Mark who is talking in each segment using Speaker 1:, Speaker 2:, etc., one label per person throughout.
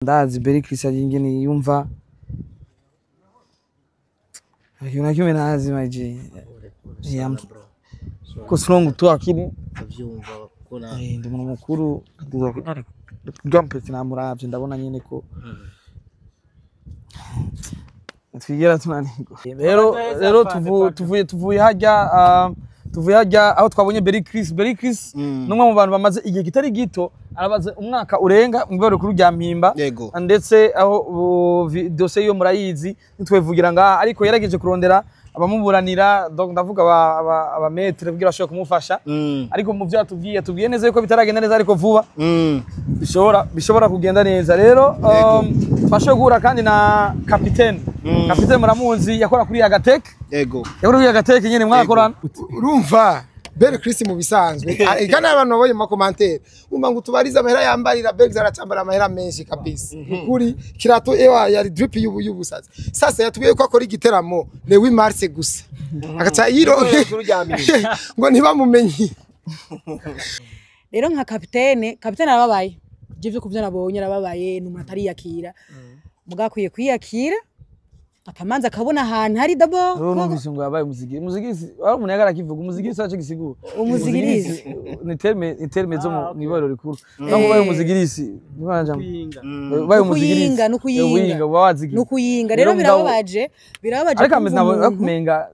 Speaker 1: Ndazi Beri Chris ingene yumva ikintu na kimwe ntazi, my G. Yeah, ko strong tu akini.
Speaker 2: Ndavyumva ko na
Speaker 1: Ndi umuntu mukuru gampeti, namuravye ndabona nyene ko twigera tunanirwa. Rero tuvuye hajya, tuvuye hajya aho twabonye Beri Chris. Beri Chris numwe mu bantu bamaze igihe kitari gito, arabaze umwaka urenga mu ibaro rikuru rya Mpimba. Ndetse aho dosiye yo murayizi, ntitwevugira ngaha, ariko yarageje kurondera abamuburanira, donc ndavuga aba maître kugira bashobore kumufasha. Ariko mu byo yatubwiye neza yuko bitaragenda neza, ariko vuba bishobora kugenda neza. Rero twashoboye guhura kandi na kapitene. Kapitene muramuzi, yakora kuri Agatek. Yakora kuri Agatek nyene mwarakorana.
Speaker 3: Urumva Beri Chris mu bisanzwe, kandi abantu babonye mu ma commentaires umva ngo tubarize amahera yambarira. Beri aracambara amahera menshi kabisa, ukuri kirato ewa yari drip y'ubu y'ubusazi. Sasa yatubwiye ko akora igiteramo le 8 mars gusa, agaca yironke ngo ntibamumenye.
Speaker 4: Rero nka kapitene arababaye. Je vyo kuvyo nabonye, arababaye, ni umuntu atariyakira, mugabo akwiye kwiyakira, akamanza akabona ahantu hari d'abord.
Speaker 1: Rero numvise ngo yabaye umuzigiri. Umuzigiri wari umuntu yagara akivuga umuzigiri, saco gisigura.
Speaker 4: Umuzigirizi.
Speaker 1: Ni terme zo mu ibariro rikuru. Ntabwo ubaye umuzigirisi ubaye umuzigirisi.
Speaker 4: Nukuyinga, nukuyinga.
Speaker 1: Uyinga uba wazigiye.
Speaker 4: Nukuyinga. Rero birababaje
Speaker 1: ariko
Speaker 4: kumva
Speaker 1: ameze nabo
Speaker 4: umuntu-
Speaker 1: akumenga.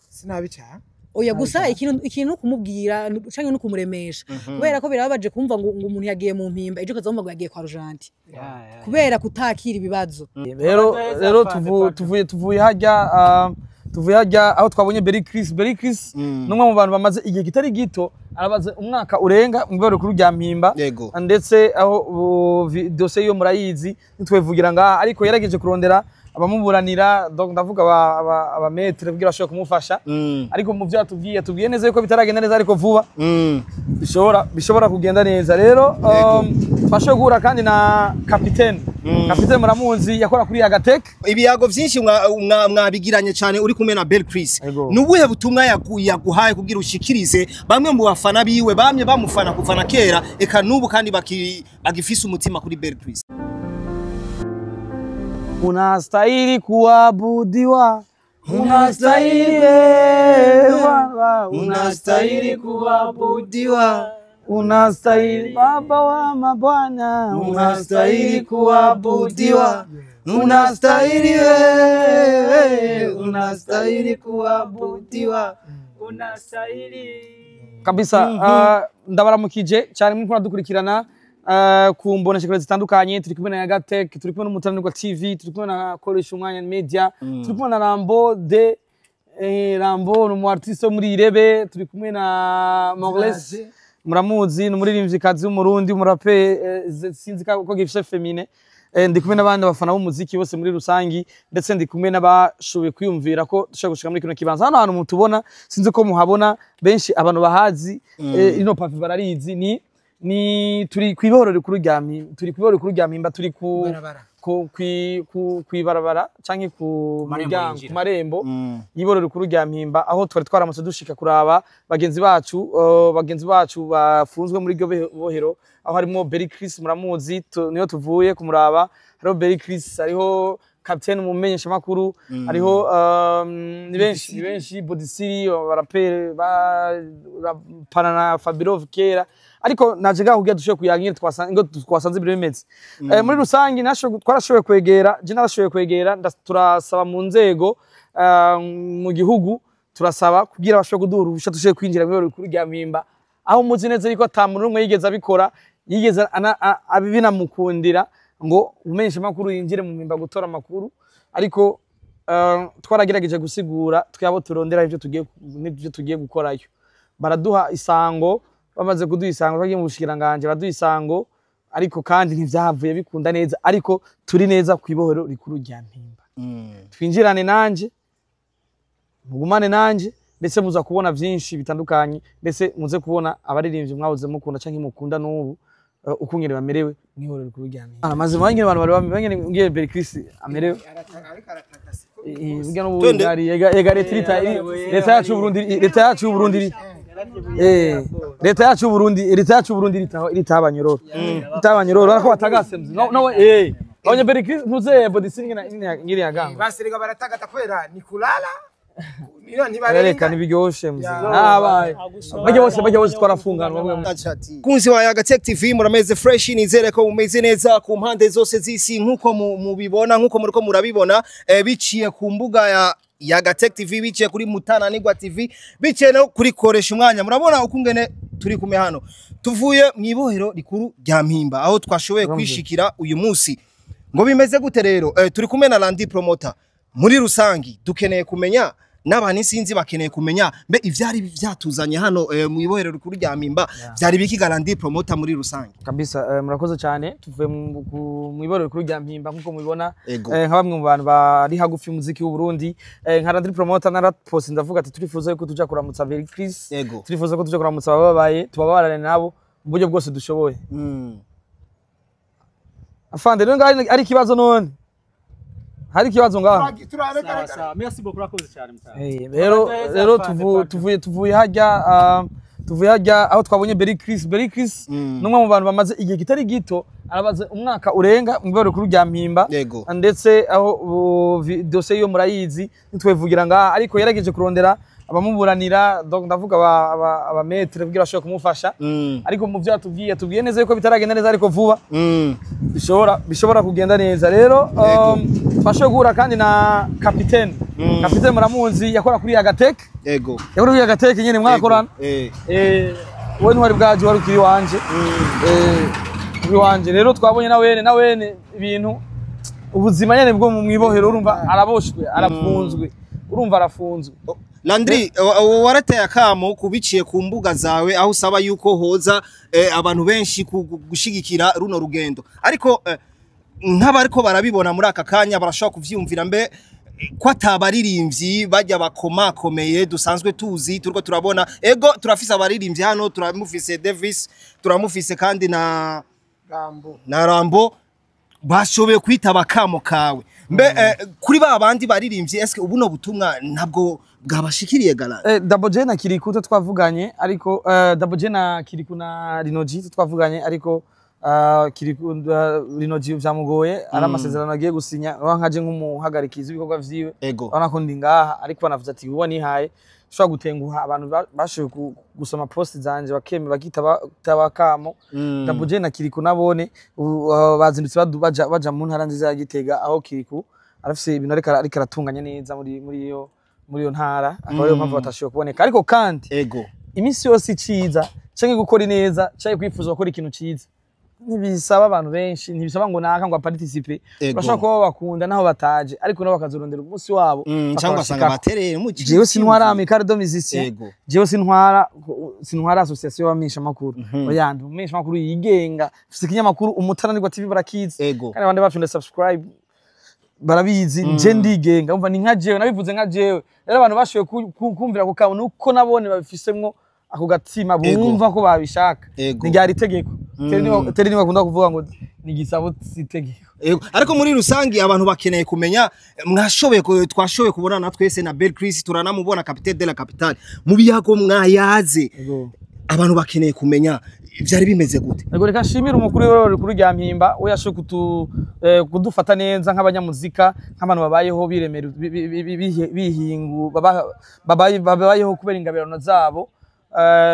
Speaker 3: Sinabica.
Speaker 4: Oya, gusa ikintu no kumubwira canke no kumuremesha, kubera ko birababaje kumva ngo umuntu yagiye mu Mpimba, ejo ukazumva ngo yagiye kwa Rujanti kubera kutakira ibibazo.
Speaker 1: Rero tuvuye hajya, tuvuye hajya aho twabonye Beri Chris. Beri Chris numwe mu bantu bamaze igihe kitari gito, arabaze umwaka urenga mu ibaro rikuru rya Mpimba. Ndetse aho dosiye yo murayizi, ntitwevugira ngaha, ariko yarageje kurondera abamuburanira, donc ndavuga aba maître kugira bashobore kumufasha. Ariko mu byo yatubwiye neza yuko bitaragenda neza, ariko vuba bishobora kugenda neza. Rero twashoboye guhura kandi na kapitene. Kapitene muramuzi, yakora kuri Agatek.
Speaker 2: Ibiyago vyinshi mwabigiranye cyane uri kumwe na Bel Chris.
Speaker 1: Yego.
Speaker 2: Ni ubuhe butumwa yaguhaye kugira ushikirize bamwe mu bafana biwe bamye bamufana kuva na kera, eka n'ubu kandi bagifise umutima kuri Bel Chris?
Speaker 1: Unastahili kuabudiwa, unastahili Baba, unastahili
Speaker 2: kuabudiwa,
Speaker 1: unastahili Baba wa mabwana,
Speaker 2: unastahili kuabudiwa, unastahili wewe, unastahili kuabudiwa, unastahili.
Speaker 1: Kabisa. Ndabaramukije cyane muriko muradukurikirana ku mboneshakure zitandukanye. Turi kumwe na Yagatech, turi kumwe n'Umutananirwa TV, turi kumwe na Koresha Umwanya Media, turi kumwe na Rambo de Rambo ni umu artiste wo muri Irebe, turi kumwe na Morles, muramuzi, ni umuririmvyikazi w'Umurundi, umurape, sinzi ko gifise féminin. Ndi kumwe n'abandi bafana b'umuziki bose muri rusangi, ndetse ndi kumwe n'abashoboye kwiyumvira ko dushobora gushika muri kino kibanza. Hano hantu mutubona, sinzi ko muhabona benshi, abantu bahazi, ino pavé bararizi. Ni turi kw'ibohero rikuru rya Mpimba, turi kw'ibohero rikuru rya Mpimba, turi ku
Speaker 3: Ibarabara.
Speaker 1: ku kwi- ku kw'ibarabara canke ku
Speaker 5: Marembo
Speaker 1: muryango,
Speaker 5: yinjira.
Speaker 1: ku marembo y'ibohero rikuru rya Mpimba, aho twari twaramutse dushika kuraba bagenzi bacu bafunzwe muri iryo bohero, aho harimo Berry Chris, muramuzi, niyo tuvuye kumuraba. Hariho Berry Chris, hariho Captain umumenyesha makuru, hariho ni benshi, Bodisiri, abarapere ba na Fabirov kera. Ariko naje ngaho kugira dushobore kuyagira twasanze ngo twasanze ibintu bimeze muri rusangi. Twarashoboye kwegera, je narashoboye kwegera, turasaba mu nzego mu gihugu, turasaba kugira bashobore kuduha uruhusha dushobore kwinjira mu rikuru rya Mpimba, aho muzi neza yuko ata muntu n'umwe yigeze abikora, yigeze binamukundira ngo umenyesha amakuru yinjire mu Mpimba gutora amakuru. Ariko twaragerageje gusigura twabo turondera ivyo tugiye n'ivyo tugiye gukorayo, baraduha isango. Bamaze kuduha isango, bagiye mu bushikiranganje baraduha isango, ariko kandi ntivyahavuye bikunda neza. Ariko turi neza kw'ibohero rikuru rya Mpimba. Twinjirane nanje, mugumane nanje, ndetse muza kubona vyinshi bitandukanye, ndetse muze kubona abaririmbyi mwabuze mukunda canke mukunda n'ubu, ukungene bamerewe mw'ihorero rikuru rya Mpimba. Amaze bangene abantu bari bangene ngiye Berry Chris amerewe. Burya n'ubu
Speaker 2: Twende.
Speaker 1: ega leta irita leta yacu y'u Burundi, leta yacu y'u Burundi Leta yacu y'u Burundi, leta yacu y'u Burundi iritaho, iritaho abanyororo, iritaho abanyororo, urabona ko batagasemze. No no, abonye Beri Chris ntuze body singing na ngiri ya ganga.
Speaker 3: Basirega baratagata kubera ni kulala. Niyo
Speaker 1: Reka
Speaker 3: ntibarenga.
Speaker 1: Nibiryoshe mzee. Nabaye. Bajya bose twarafunganwa bamwe.
Speaker 2: Kunzi wa Yaga Tech TV, murameze fresh, nizere ko mumeze neza ku mpande zose z'isi nkuko mubibona, nkuko muriko murabibona, biciye ku mbuga ya Yaga Tech TV, biciye kuri Mutana Nigwa TV, biciye no kuri Koresha Umwanya. Murabona ukungene turi kumwe hano, tuvuye mu ibohero rikuru rya Mpimba aho twashoboye kwishikira uyu munsi. Ngo bimeze gute rero? Turi kumwe na Landry Promoter. Muri rusangi dukeneye kumenya, n'abantu sinzi bakeneye kumenya, mbe ivyari vyatuzanye hano mu ibohero rikuru rya Mpimba vyari biki, Landry Promoter, muri rusangi?
Speaker 1: Kabisa, murakoze cyane. Tuvuye mu ibohero rikuru rya Mpimba nkuko mubibona.
Speaker 2: Ego.
Speaker 1: Nka bamwe mu bantu bari hagufi y'umuziki w'u Burundi, nka Landry Promoter narapost ndavuga ati turifuza yuko tuja kuramutsa Beri Chris.
Speaker 2: Ego.
Speaker 1: Turifuza ko tuja kuramutsa abababaye, tubabarane nabo mu buryo bwose dushoboye. Afande, rero ngaho ari ikibazo, none hari ikibazo ngaho.
Speaker 3: Turareka.
Speaker 5: Sawa sawa, merci beaucoup, urakoze cyane mutama.
Speaker 1: Rero tuvuye hajya aho twabonye Beri Chris. Beri Chris numwe mu bantu bamaze igihe kitari gito, arabaze umwaka urenga mu ibohero rikuru rya Mpimba.
Speaker 2: Yego.
Speaker 1: Ndetse aho dosiye yo murayizi, ntitwevugira ngaha, ariko yarageje kurondera abamuburanira, donc ndavuga aba maître kugira bashobore kumufasha. Ariko mu byo yatubwiye neza yuko bitaragenda neza, ariko vuba bishobora kugenda neza. Rero twashoboye guhura kandi na kapitene. Kapitene muramuzi, yakora kuri Agatek.
Speaker 2: Ego.
Speaker 1: Yakora kuri Agatek nyene mwarakorana.
Speaker 2: Eh.
Speaker 1: Wowe ntwari bwaje, wari ukiri wanje, uri wanje. Rero twabonye na wene ibintu ubuzima nyene bwo mu mwibohero, urumva araboshwe, arafunzwe, urumva arafunzwe.
Speaker 2: Landry, warateye akamo kubiciye ku mbuga zawe aho usaba yuko hoza abantu benshi gushigikira runo rugendo, ariko nk'abariko barabibona muri aka kanya barashobora kuvyumvira, mbe ko atabaririmbyi bajya bakomakomeye dusanzwe tuzi turiko turabona? Ego, turafise abaririmbyi hano, turamufise Davis, turamufise kandi na
Speaker 3: Rambo.
Speaker 2: Na Rambo bashoboye kwitaba akamo kawe. Mbe kuri ba bandi baririmbyi, eske ubuno butumwa ntabwo bwabashikiriye gara?
Speaker 1: Double J na Kiriku twavuganye, ariko Double J na Kiriku na Rinoji twavuganye, ariko Kiriku, Rinoji vyamugoye, ari amasezerano agiye gusinya, urabona nkaje nk'umuhagarikizi w'ibikorwa vyiwe.
Speaker 2: Ego.
Speaker 1: Urabona ko ndi ngaha, ariko banavuze ati uwo nihaye ushobora gutenguha abantu bashoboye gusoma post zanje bakemera bakitaba akamo. Double J na Kiriku nabone bazindutse baja mu ntara nziza ya Gitega, aho Kiriku arafise ibintu ariko aratunganya neza muri iyo ntara, akaba ariyo mpamvu batashoboye kuboneka. Ariko kandi
Speaker 2: Ego.
Speaker 1: iminsi yose iciza canke gukora ineza canke kwifuza gukora ikintu ciza ntibisaba abantu benshi, ntibisaba ngo naka ngo aparticipe.
Speaker 2: Ego.
Speaker 1: Urashobora kuba babakunda naho bataje, ariko nabo bakazorondera umunsi wabo
Speaker 2: Cyangwa ugasanga
Speaker 1: bakabashikako.
Speaker 2: batereye mu
Speaker 1: Jewe sintwara amicale de musiciens.
Speaker 2: Ego.
Speaker 1: Jewe sintwara association y'abamenyeshamakuru, oya, ndi umumenyeshamakuru yigenga, mfise ikinyamakuru Umutananirwa TV, barakizi.
Speaker 2: Ego.
Speaker 1: Kandi abandi bafite subscribe barabizi. Nje ndigenga, umva ni nka jewe nabivuze, nka jewe. Rero abantu bashoboye kumvira ako kabo nuko nabone babifisemwo ako gatima,
Speaker 2: Ego.
Speaker 1: bumva ko babishaka.
Speaker 2: Ego.
Speaker 1: Ntiryari itegeko. Teri niwe akunda kuvuga ngo ni igisabo si itegeko.
Speaker 2: Ego. Ariko muri rusangi abantu bakeneye kumenya, mwashoboye twashoboye kubonana twese na Bel Chris, turanamubona capitaine de la capitale, mu biyago mwayaze, abantu bakeneye kumenya vyari bimeze gute?
Speaker 1: Ego, reka nshimire umukuru w'irorero rikuru rya Mpimba, we yashoboye kudufata neza nk'abanyamuzika, nk'abantu babayeho biremera bihingu babayeho kubera ingabirano zabo,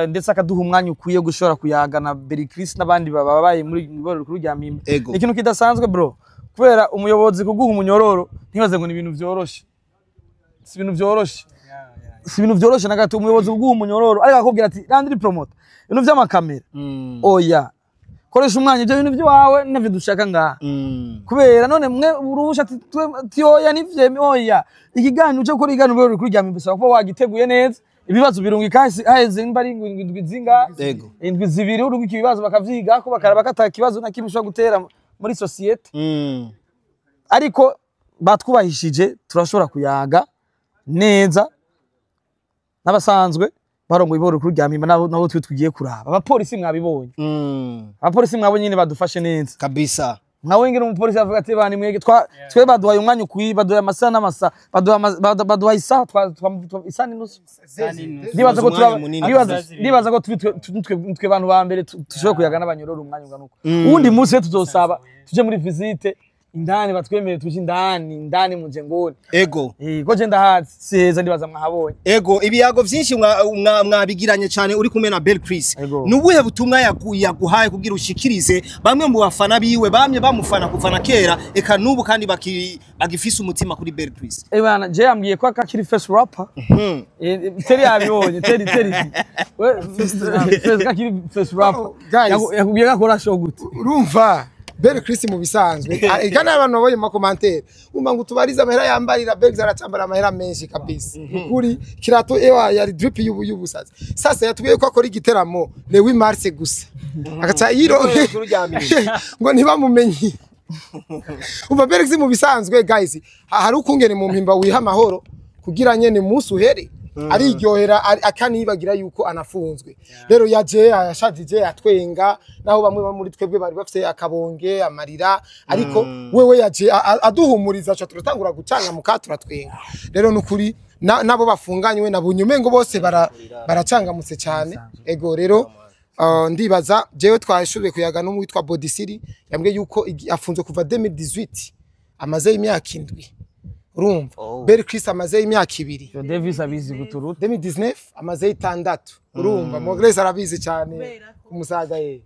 Speaker 1: ndetse akaduha umwanya ukwiye gushobora kuyaga na Beri Chris n'abandi babaye muri iborero rikuru rya Mpimba.
Speaker 2: Ego.
Speaker 1: Ni ikintu kidasanzwe bro, kubera umuyobozi kuguha umunyororo ntibaze ngo ni ibintu vyoroshe, si ibintu vyoroshe, si ibintu vyoroshe na gato. Umuyobozi kuguha umunyororo ariko akakubwira ati Landry Promoter, ibintu vy'amakamera oya, koresha umwanya, ibyo bintu by'iwawe navyo dushaka ngaha. Kubera none mwe uruhusha ati ati oya nivyeme, oya, ikiganiro cyo gukora ikiganiro rero kuri rya bisaba kuba wagiteguye neza, ibibazo birungika haheze nimba ari indwi zinga,
Speaker 2: Ego.
Speaker 1: indwi 2, urungika ibibazo bakavyigako, bakaraba ko ata kibazo na kimwe ushobora gutera muri société. Ariko batwubahishije, turashobora kuyaga neza n'abasanzwe barongoye ibohero rikuru rya Mpimba, nabo twe tugiye kuraba abapolisi mwabibonye. Abapolisi mwabonye nyine badufashe neza.
Speaker 2: Kabisa.
Speaker 1: Nkawe ngene umupolisi avuga ati bani mwege twe baduhaye umwanya ukwiye, baduhaye amasaha n'amasaha, baduhaye isaha, isaha n'inusu. Ndibaza ko
Speaker 2: Umwanya munini.
Speaker 1: Ndibaza ko turi twe bantu ba mbere tushobora kuyaga n'abanyororo umwanya ungana uko. Uwundi munsi rero tuzosaba tuje muri visite indani, batwemere tuje indani mu jengoni.
Speaker 2: Ego.
Speaker 1: Ko je ndahazi si heza, ndibaza mwahabonye.
Speaker 2: Ego, ibiyago vyinshi mwabigiranye cyane uri kumwe na Bel Chris.
Speaker 1: Ego.
Speaker 2: Nubuhe butumwa yaguhaye kugira ushikirize bamwe mu bafana biwe bamye bamufana kuva na kera eka nubu kandi bagifise umutima kuri Bel Chris?
Speaker 1: Bana, je yambwiye ko akakiri first rapper. Teri yabibonye, teri. We first kakiri first rapper.
Speaker 3: Oh, guys.
Speaker 1: Yakubwiye ko akora show gute?
Speaker 3: Urumva Bel Chris mu bisanzwe, kandi abantu babonye mu ma commentaires umva ngo tubarize amahera yambarira, Bel aracambara amahera menshi kabisa. Ukuri kirato ewa yari drip y'ubusazi. Sasa yatubwiye ko akora igiteramo le 8 mars gusa, agaca yironke ngo ntibamumenye. Umva, Bel Chris mu bisanzwe, guys, hari ukungene mu mpimba wiha amahoro kugira nyene umunsi uhere ariryohera, akanibagira yuko anafunzwe. Rero yaje yashajije atwenga, naho bamwe muri twebwe bari bafite akabonge amarira, ariko wewe yaje aduhumuriza, aca turatangura gucanga muka turatwenga. Rero nukuri nabo bafunganywe nabonye umengo bose baracangamutse cyane. Ego, rero ndibaza jewe twashoboye kuyaga n'uwitwa Bodisiri, yambwiye yuko afunzwe kuva 2018, amaze imyaka 7. Urumva, Bel Chris amaze imyaka 2.
Speaker 1: Yo Davis abizi guturuta.
Speaker 3: 2019 amaze 6. Urumva Mogres arabizi cyane kumusaga ye,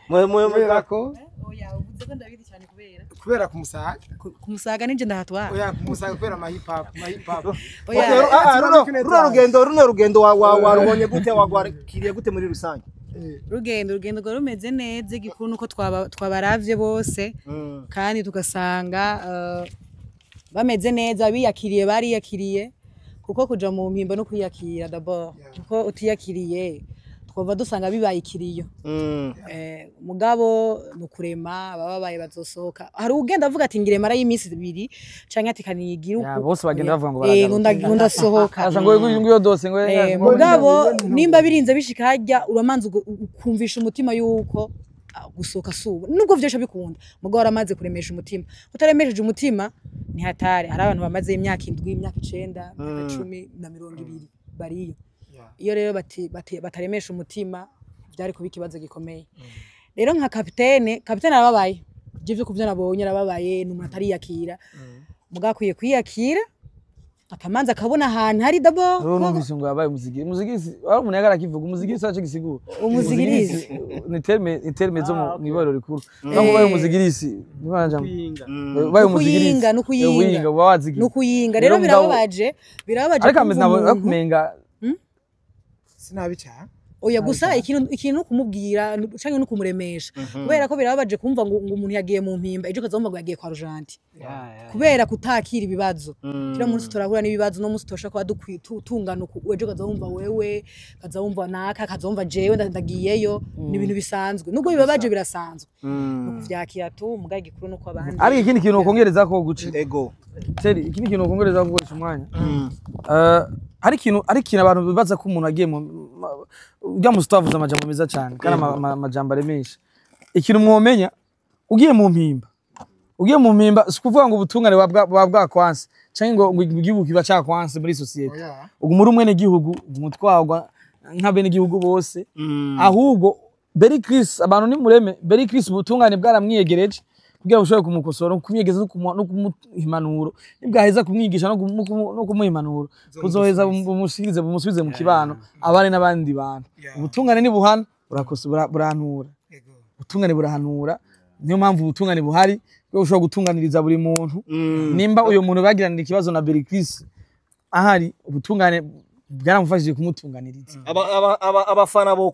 Speaker 3: kubera ko
Speaker 4: Oya, uvuze ko ndabizi cyane kubera
Speaker 3: kubera kumusaga.
Speaker 4: Kumusaga ninje ndahatwara.
Speaker 3: Oya, kumusaga kubera ama hip hop, ama hip hop.
Speaker 4: Oya.
Speaker 2: Runo rugendo warubonye gute, wagwakiriye gute muri rusange?
Speaker 4: Rugendo rwari rumeze neza. Igikuru nuko twabaravye bose kandi tugasanga bameze neza, biyakiriye, bariyakiriye, kuko kuja mu mpimbo no kwiyakira d'abord, kuko utiyakiriye twova dusanga bibaye ikiriyo. Mugabo ni ukurema, abababaye bazosohoka. Hari ugenda avuga ati ngire mara y'iminsi 2 canke ati kanigira
Speaker 1: Ya,
Speaker 4: uku.
Speaker 1: bose bagenda bavuga ngo
Speaker 4: ngo
Speaker 1: baragaruka.
Speaker 4: Ngo ndasohoka.
Speaker 1: Asa ngo ngo dose ngo
Speaker 4: Mugabo nimba birinze bishika harya, uramanza ukumvisha umutima yuko gusohoka subu nubwo vyosha bikunda, mugabo waramaze kuremesha umutima. Utaremesheje umutima ni hatari. Hari abantu bamaze imyaka 7, imyaka 9, imyaka 10 na 20 bariyo. Iyo rero bataremesha umutima byari kuba ikibazo gikomeye. Rero nka kapitene arababaye. Je vyo kuvyo nabonye arababaye, ni umuntu atariyakira, mugabo akwiye kwiyakira akamanza akabona ahantu hari d'abord.
Speaker 1: Rero numvise ngo yabaye umuzigiri. Umuzigiri wari umuntu yagara akivuga umuzigiri saco gisigura.
Speaker 4: Umuzigirisi.
Speaker 1: Ni terme zo mu mw'ibariro rikuru. Ngo ubaye umuzigirisi niba njamo. Ubaye umuzigirisi.
Speaker 4: Nukuyinga, nukuyinga.
Speaker 1: Uyinga uba wazigiye.
Speaker 4: Nukuyinga. Rero birababaje
Speaker 1: Ariko ameze
Speaker 4: kumva
Speaker 1: nabo
Speaker 4: umuntu-
Speaker 1: kumenga
Speaker 3: Sinabi cyane.
Speaker 4: Oya, gusa ikintu no kumubwira canke no kumuremesha, kubera ko birababaje kumva ngo umuntu yagiye mu mpimba, ejo ukazumva ngo yagiye kwa Rujanti kubera kutakira ibibazo. Kila munsi turahura n'ibibazo, no munsi tosha kuba tungana uku, ejo ukazumva wewe, ukazumva naka, ukazumva jewe ndagiyeyo. Ni ibintu bisanzwe, nubwo bibabaje birasanzwe, no kuvyakira tu. Mugaye igikuru nuko abandi
Speaker 1: Ariko ikindi kintu ukongereza ko guci.
Speaker 2: Ego.
Speaker 1: Teri, ikindi kintu ukongereza ko gukoresha umwanya. Hari ikintu abantu bibaza ko umuntu agiye mu ujya mu avuze amajambo meza cyane kandi amajambo aremesha. Ikintu mwomenya, ugiye mu mpimba, si ukuvuga ngo ubutungane buba bwakwanse canke ngo igihugu kiba cakwanse muri société.
Speaker 3: Oya.
Speaker 1: Uguma uri umwenegihugu, uguma utwarwa nk'abenegihugu bose. Ahubwo Berry Chris, abantu ni mureme Berry Chris, ubutungane bwaramwiyegereje kugira ngo ushobore kumukosora, kumwiyegeza no kumuha impanuro. Nibwaheza kumwigisha no kumuha impanuro, buzoheza bumushikirize, bumusubize mu kibano, abane n'abandi bantu. Ubutungane nibuhana burahanura. Ubutungane burahanura, niyo mpamvu ubutungane buhari bwo ushobora gutunganiriza buri muntu. Nimba uyo muntu bagiranira ikibazo na Berry Chris ahari, ubutungane bwaramufashije kumutunganiriza.
Speaker 2: Abafana bo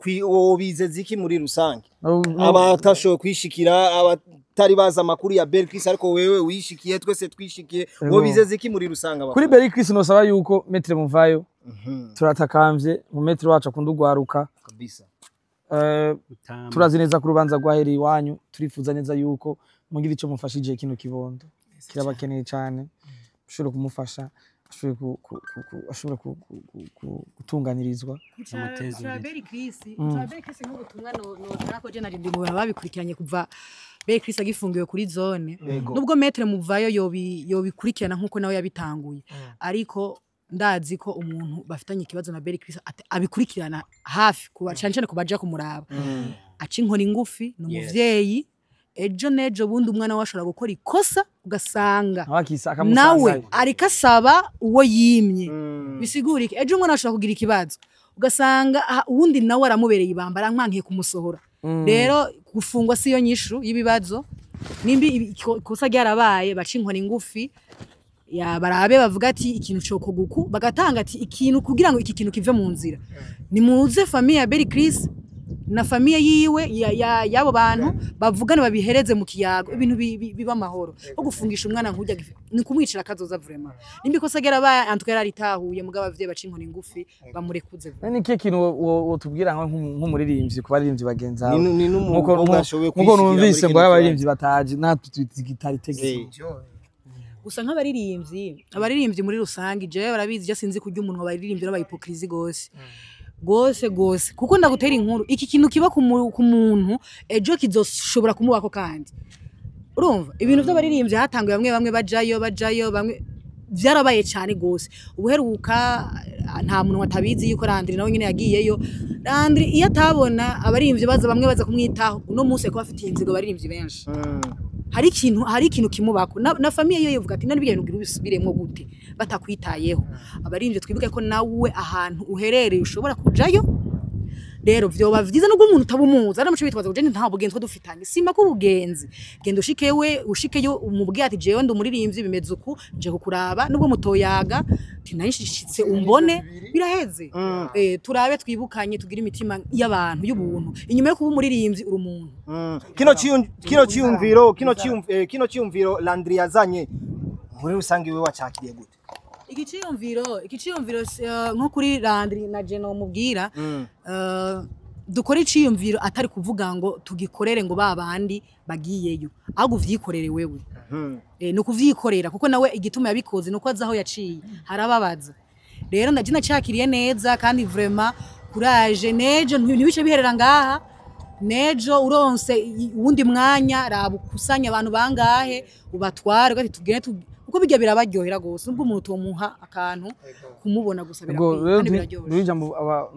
Speaker 2: bizeza iki muri rusange, abatashoboye kwishikira, abatari bazi amakuru ya Bel Chris, ariko wewe wishikiye, twese twishikiye, wo bizeza iki muri rusange abafana?
Speaker 1: Kuri Berry Chris nosaba yuko maître muvayo, turatakambye mu maître wacu akunda ugwaruka.
Speaker 2: Kabisa.
Speaker 1: Turazi neza ko urubanza rwahereye iwanyu, turifuza neza yuko mugira ico mufashije kino kibondo, kirabakeneye cyane, mushobora kumufasha. Ashobore gutunganirizwa.
Speaker 4: Ca Berry Chris, ca Berry Chris, nk'ubutumwa no ko je nari ndi mu bantu babikurikiranye kuva Berry Chris agifungiwe kuri zone. Nubwo Maître Muvayo yobikurikirana nkuko nawe yabitanguye, ariko ndazi ko umuntu bafitanye ikibazo na Berry Chris abikurikirana hafi, kuba cyane cyane kubaja kumuraba, aca inkoni ngufi. Ni umuvyeyi, ejo nejo bundi umwana we ashobora gukora ikosa, ugasanga
Speaker 1: nawe akisa
Speaker 4: nawe
Speaker 1: akamusangayo.
Speaker 4: Ariko asaba uwo yimye. Bisigura iki? Ejo umwana ashobora kugira ikibazo, ugasanga uwundi nawe aramubereye ibamba, arankwankiye kumusohora. Rero gufungwa siyo nyishu y'ibibazo. Nimba ikosa ryarabaye, baca inkoni ngufi ya barabe, bavuga ati ikintu cokoguku, bagatanga ati ikintu kugira ngo iki kintu kive mu nzira. Nimuze famille ya Berry Chris na famille yiwe y'abo bantu bavugane, babihereze mu kiyago, ibintu biba amahoro. Ko gufungisha umwana nk'urya ni kumwicira akazoza vraiment. Nimba ikosa ryarabaye, en tout cas yararitahuye, mugabo abavyeyi baca inkoni ngufi, bamurekuze.
Speaker 1: None ikihe kintu wotubwira nk'umuririmbyi ku baririmbyi bagenzi bawe?
Speaker 2: Ni n'umukobwa ashoboye
Speaker 1: Nkuko
Speaker 2: kwishyira muri
Speaker 1: numvise
Speaker 2: kino
Speaker 1: ngo hari
Speaker 2: kibanza.
Speaker 1: abaririmbyi bataje natwe tutari tegeko.
Speaker 4: Gusa nk'abaririmbyi, abaririmbyi muri rusange, jewe barabizi, je sinzi kurya umunwa. Abaririmbyi n'aba hypocrisie gose gose gose, kuko ndagutera inkuru, iki kintu kiba ku muntu ejo kizoshobora kumubako. Kandi urumva ibintu by'abaririmbyi hatanguye bamwe bamwe bajayo, bajayo bamwe, byarabaye cyane gose. Ubuheruka nta muntu watabizi yuko Landry nawe nyine yagiyeyo. Landry iyo atabona abaririmbyi baza, bamwe baza kumwitaho, uno munsi kuba afitiye inzigo abaririmbyi benshi. Hari ikintu kimubako na famille yo yivuga ati none ibyo bintu ugira ubisubiremwo gute batakwitayeho? Abaririmbyi twibuke ko nawe ahantu uherereye ushobora kujayo. Rero vyoba vyiza, nubwo umuntu utaba umuzi, ari muco bitwaza ngo je nta bugenzi two dufitanye, simba ko ubugenzi, genda ushikewe, ushikeyo umubwiye ati jewe ndi umuririmbyi, bimeze uku, nje kukuraba. Nubwo mutoyaga, ati nayishitse umbone, biraheze. Turabe twibukanye, tugire imitima y'abantu y'ubuntu. Inyuma yo kuba umuririmbyi uri umuntu.
Speaker 2: Kino ciyumviro Landry yazanye muri rusange, wewe wacakiriye gute?
Speaker 4: Igiciyumviro nko kuri Landry na Jeno mubwira, dukore iciyumviro, atari kuvuga ngo tugikorere ngo ba bandi bagiyeyo, ahubwo uvyikorere wewe. Ni ukuvyikorera, kuko nawe igituma yabikoze nuko azi aho yaciye harababaza. Rero ndaje nacakiriye neza, kandi vraiment courage. Nejo ntibice biherera ngaha. Nejo uronse uwundi mwanya, raba ukusanya abantu bangahe, ubatware, ugati tugende kuko bijya birabaryohera gose. Nubwo umuntu utomuha akantu, kumubona gusa
Speaker 1: Ubwo
Speaker 4: birakwiye
Speaker 1: rero
Speaker 4: kandi biraryoshe.
Speaker 1: duhe ijambo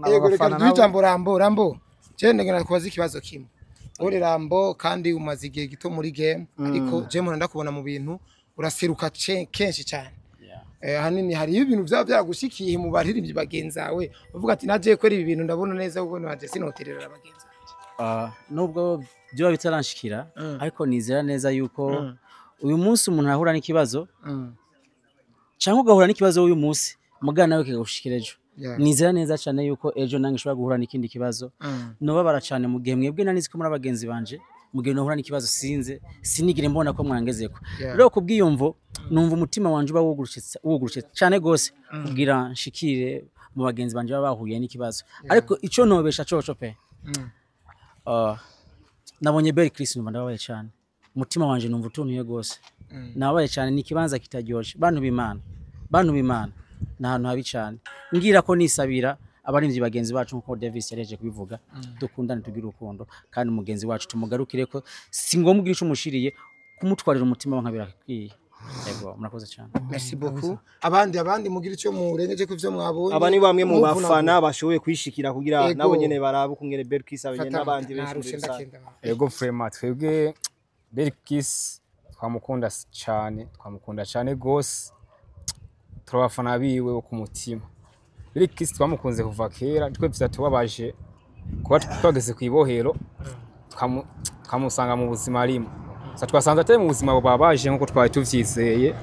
Speaker 3: Yego, reka
Speaker 1: abafana
Speaker 3: duhe
Speaker 1: nabo.
Speaker 3: ijambo Rambo. Rambo, je ndagenda kubaza ikibazo kimwe. Uri Rambo kandi umaze igihe gito muri game, ariko je mpora ndakubona mu bintu uraseruka kenshi cyane. Ahanini hariyo ibintu byaba byaragushikiye mu baririmbyi bagenzawe, uvuga ati naje kwera ibi bintu ndabona neza, kuko naje sinoterera bagenzi banje.
Speaker 6: Nubwo byoba bitaranshikira, ariko nizera neza yuko uyu munsi umuntu arahura n'ikibazo, cyangwa ugahura n'ikibazo uyu munsi, mugana nawe kikagushikira ejo. Nizera neza cyane yuko ejo nange nshobora guhura n'ikindi kibazo. Nobabara cyane mu gihe mwebwe nanizi ko muri abagenzi banje, mu gihe nohura n'ikibazo sinze sinigire mbona ko mwangezeko. Rero kubwiyumvo numva umutima wanje uba wugurutse cyane gose kugira nshikire mu bagenzi banje baba bahuye n'ikibazo. Ariko ico nobesha coco pe, nabonye Berry Chris numva ndababaye cyane, umutima wanje numva utuntuye gose, nababaye cyane. Ni ikibanza kitaryoshe, bantu b'Imana, bantu b'Imana, ni ahantu habi cyane. Ngira ko nisabira abarimvyi bagenzi bacu, nkuko Davis yareje kubivuga, dukundane, tugire urukundo, kandi umugenzi wacu tumugarukire ko si ngombwa ugira ico umushiriye, kumutwarira umutima we nka birakwiye. Yego, murakoze cyane.
Speaker 3: Merci beaucoup. Abandi mugira icyo murengeje ku byo mwabonye.
Speaker 2: Aba ni bamwe mu
Speaker 3: Muvuna
Speaker 2: bafana bashoboye kwishikira kugira
Speaker 3: Yego.
Speaker 2: nabo nyene barabe ukungene Berry Chris abenye
Speaker 3: Fata
Speaker 2: n'abandi benshi muri
Speaker 3: narushe
Speaker 2: rusange.
Speaker 3: ndakenda.
Speaker 7: Ego, vraiment twebwe Berry Chris twamukunda cyane, twamukunda cyane gose, turabafana biwe bo ku mutima. Berry Chris twamukunze kuva kera, twe vyatubabaje kuba twageze ku ibohero tukamusanga mu buzima arimo. Gusa twasanze atari mu buzima bubabaje nkuko twari tuvyizeye.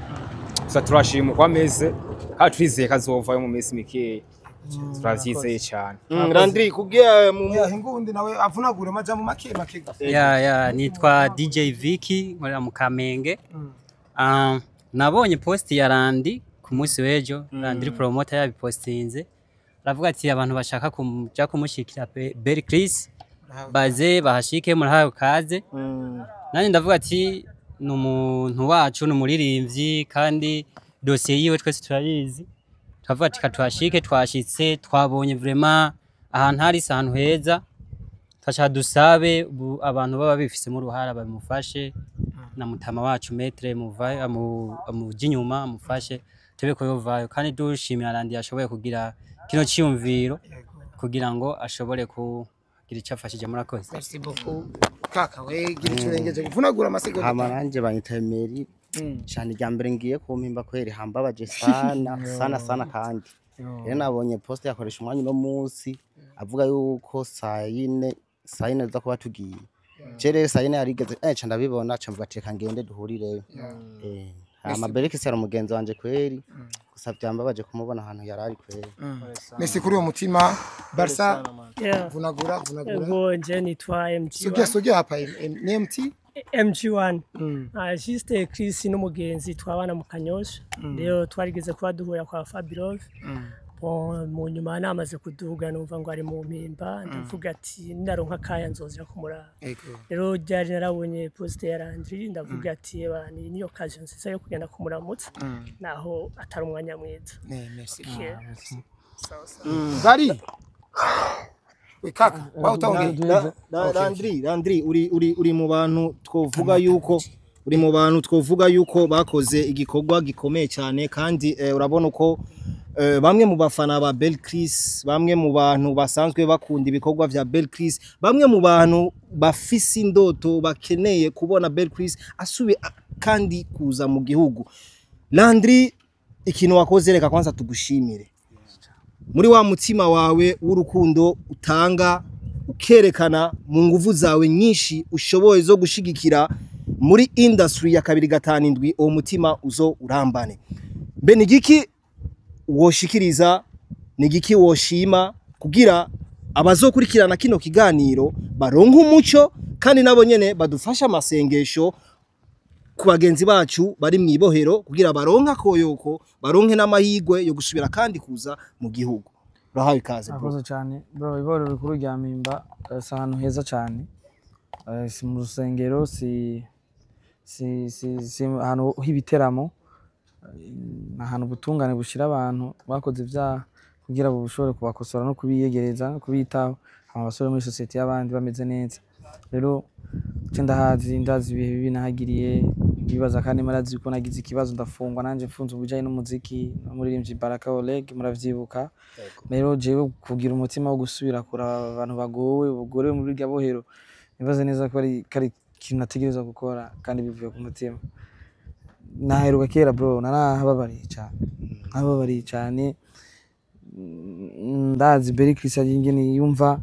Speaker 7: Gusa turashima uko ameze, kandi turizeye ko azovayo mu minsi mikeya, turavyizeye cyane.
Speaker 2: Landry kugira mu
Speaker 3: Ya hingundi nawe avunagura amajambo make make gusa.
Speaker 8: Ya, nitwa DJ Vicky, nkorera mu Kamenge. Nabonye post ya Randi ku munsi w'ejo, Landry Promoter yabipostinze. Aravuga ati abantu bashaka kuja kumushikira Berry Chris baze bahashike, murahawe kaze. Nanjye ndavuga ati ni umuntu wacu, ni umuririmbyi kandi Dosiye yiwe twese turayizi. Twavuga ati tuhashike, twashitse, twabonye vraiment ahantu hari ahantu heza. Twashaka dusabe abantu baba bifisemo uruhara babimufashe, na mutama wacu maître muvayo amuje inyuma amufashe tube ko yovayo. Kandi dushimira Randi yashoboye kugira kino ciyumviro kugira ngo ashobore kugira icyo afashije. Murakoze.
Speaker 3: Merci beaucoup kaka. We gira ico urengeje kuvunagura amasegonda.
Speaker 9: Hama nanje banyita Emery cyane. Irya mbere ngiye kumpimba kweri, hambabaje sana sana sana. Kandi rero nabonye post yakoresha umwanya uno munsi avuga yuko saa yine za kuba tugiye. Je rero saa 4 yarigeze, ca ndabibona, ca mvuga ati reka ngende duhurireyo. Hama Berikisi yari umugenzi wanje kweri, gusa byambabaje kumubona ahantu yari ari kweri.
Speaker 3: Merci kuri uwo mutima. Barca.
Speaker 10: Yeah.
Speaker 3: Vunagura, vunagura.
Speaker 10: Ego, nje nitwa MG1.
Speaker 3: Sogea, sogea hapa. Ni MT.
Speaker 10: MG1. Ah, juste Chris n'umugenzi twabana mu Kanyosha. Rero twarigeze kuba duhura kwa Fabirov. Bon, mu nyuma namaze kuduga numva ngo ari mu mpimba, ndavuga ati ndaronka akaya nzozira kumuraba. Rero ryari narabonye post ya Landry, ndavuga ati eba ni niyo occasion nziza yo kugenda kumuramutsa naho atari umwanya mwiza.
Speaker 3: Ne, merci.
Speaker 10: Okay. Sawa sawa.
Speaker 3: Bari we kaka wa utaongea.
Speaker 2: Landry, Landry, uri mu bantu twovuga yuko uri mu bantu twovuga yuko bakoze igikorwa gikomeye cyane. Kandi urabona uko bamwe mu bafana ba Bel Chris, bamwe mu bantu basanzwe bakunda ibikorwa vya Bel Chris, bamwe mu bantu bafise indoto bakeneye kubona Bel Chris asubi kandi kuza mu gihugu. Landry, ikintu wakoze reka kwanza tugushimire muri wa mutima wawe w'urukundo utanga, ukerekana mu nguvu zawe nyinshi ushoboye zo gushigikira muri industry ya 257. Uwo mutima uzo urambane. Mbe ni igiki woshikiriza, ni igiki woshima kugira abazokurikirana kino kiganiro baronke umuco, kandi nabo nyene badufasha amasengesho ku bagenzi bacu bari mu ibohero kugira baronke akoyoko, baronke n'amahirwe yo gusubira kandi kuza mu gihugu? Urahawe ikaze, bro.
Speaker 1: Murakoze cyane, bro. Ibohero rikuru rya Mpimba si ahantu heza cyane. Si mu rusengero, si ahantu h'ibiteramo. Ni ahantu ubutungane bushira abantu bakoze ibyaha kugira ngo bushobore kubakosora no kubiyegereza no kubitaho, hama basubire muri sosiyete y'abandi bameze neza. Rero je ndahazi, ndazi ibihe bibi nahagiriye bibaza, kandi murazi ko nagize ikibazo ndafungwa nanje mfunze ubujanye n'umuziki n'umuririmbyi Baraka Oleg, muravyibuka. Rero jewe kugira umutima wo gusubira kuraba abantu bagowe bugorewe muri irya bohero, nibaze neza ko ari ikintu nategerezwa gukora kandi bivuye ku mutima. Naheruka kera, bro, narahababariye cyane, narahababariye cyane. Ndazi Berry Chris ingene yumva.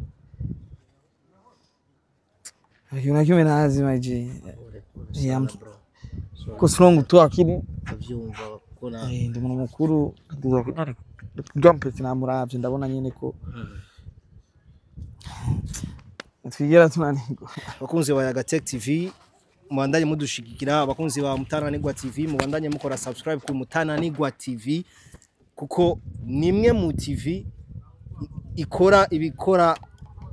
Speaker 1: Ikintu na kimwe ntazi, my G. Yeah, ko strong tu akini.
Speaker 9: Ndavyumva kuko na
Speaker 1: Ndi umuntu mukuru gampeti, namuravye ndabona nyene ko twigera tunanirwa.
Speaker 2: Abakunzi ba Yaga Tech TV, mubandanye mudushigikira. Abakunzi ba Mutananigwa TV, mubandanye mukora subscribe ku Mutananigwa TV, kuko nimwe mu TV ikora ibikora,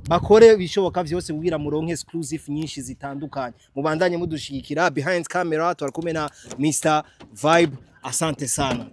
Speaker 2: bakore ibishoboka vyose kugira muronke exclusive nyinshi zitandukanye. Mubandanye mudushigikira. Behind camera twari kumwe na Mr Vibe. Asante sana.